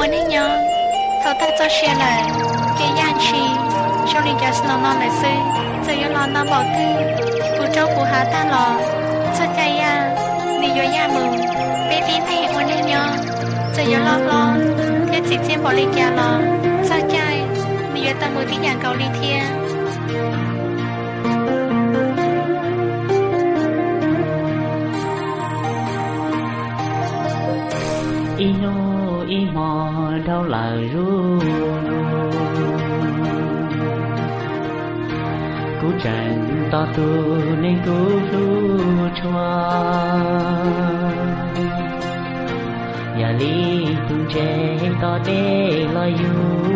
Ua neej nyob, thaum tag txoj sia lawm, ces yaj ntshis zoo li cov snow no lawm xwb. Txawm yuav los no npaum twg, puv roob puv hav tag los, txoj cai yaj nws yuav yaj mus. Peb tib neeg ua neej nyob, txawm yuav loj hlob thiab txim txiaj npaum li cas los, txoj cai nws yuav tau mus tib yam nkaus li thiab. Ib hnub ib hmo dhau lawm zuj zus, kuv tseem tos tus neeg kuv hlub tshua. Yam li tus ntses tos dej los yug,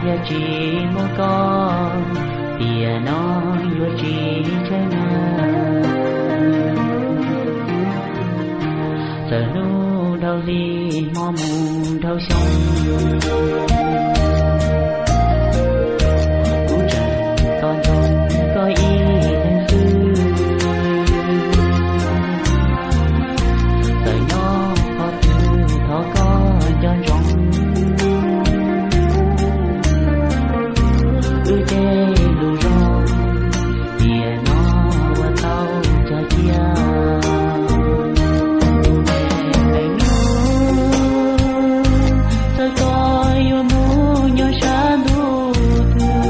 yog tsis muaj koj, tiam no yuav tsis tsheej na. Txawm hnub dhau hli, hmo mus dhau xyoo, kuv tseem tos nrog koj ib leeg xwb. Txawm nyob qhov twg thov koj nco ntsoov wb tej lus zoo, tiam no ua tau cog cia. Txawm koj yuav mus nyob sab ntuj twg,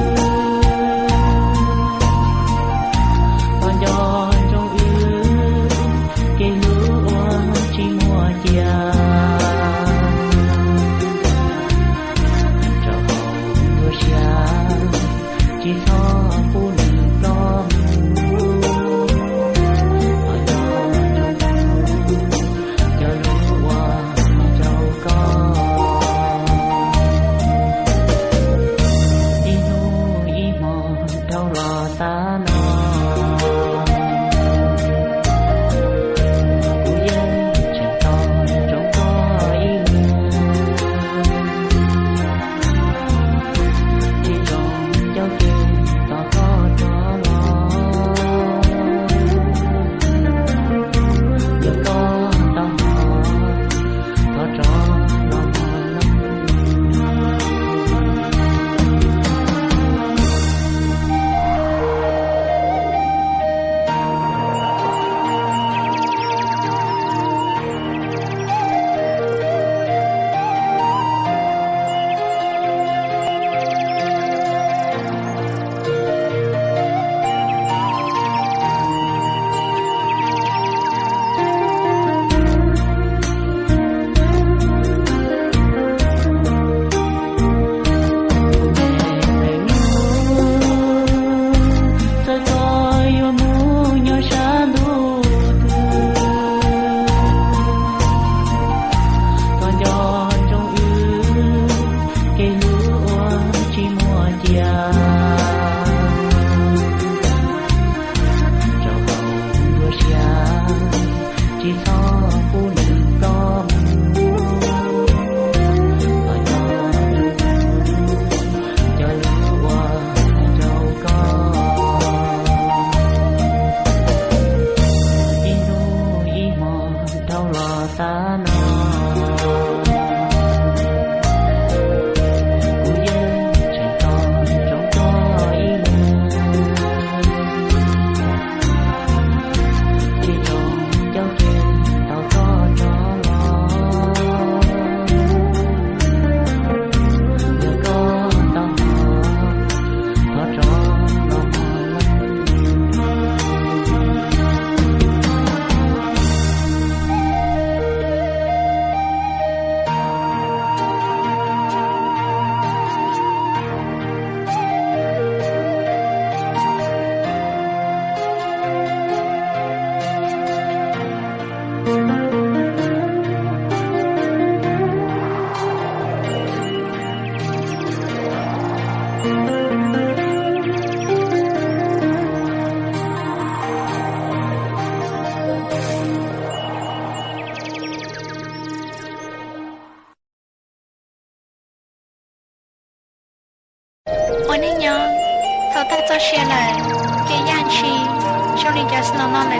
thov nco ntsoov wb kev hlub uas tsis muaj cia. Rau hauv nruab siab tsis txhob pub nws ploj mus. Thov nco ntsoov cov lus uas hais rau koj ib hnub ib hmo dhau los tas no. Kuv yeej tseem tos ntsoov koj ib leeg, tsis zoo ncauj kev tos koj rov los. Yog koj tau hnov, thov rov los mloog. Txawm koj yuav mus nyob sab ntuj twg, thov nco ntsoov wb kev hlub uas tsis muaj cia. Rau hauv nruab siab tsis txhob pub nws ploj mus. Thov nco cov lus uas hais rau koj ib hnub ib hmo dhau los tas no. Kuv yeej tseem tos ntsoov koj ib leeg, tsis zoo ncauj kev tos koj rov los. Yog koj tau hnov, thov rov los mloog. Ua neej nyob, thaum tag txoj sia lawm, ces yaj ntshis zoo li cov snow no lawm.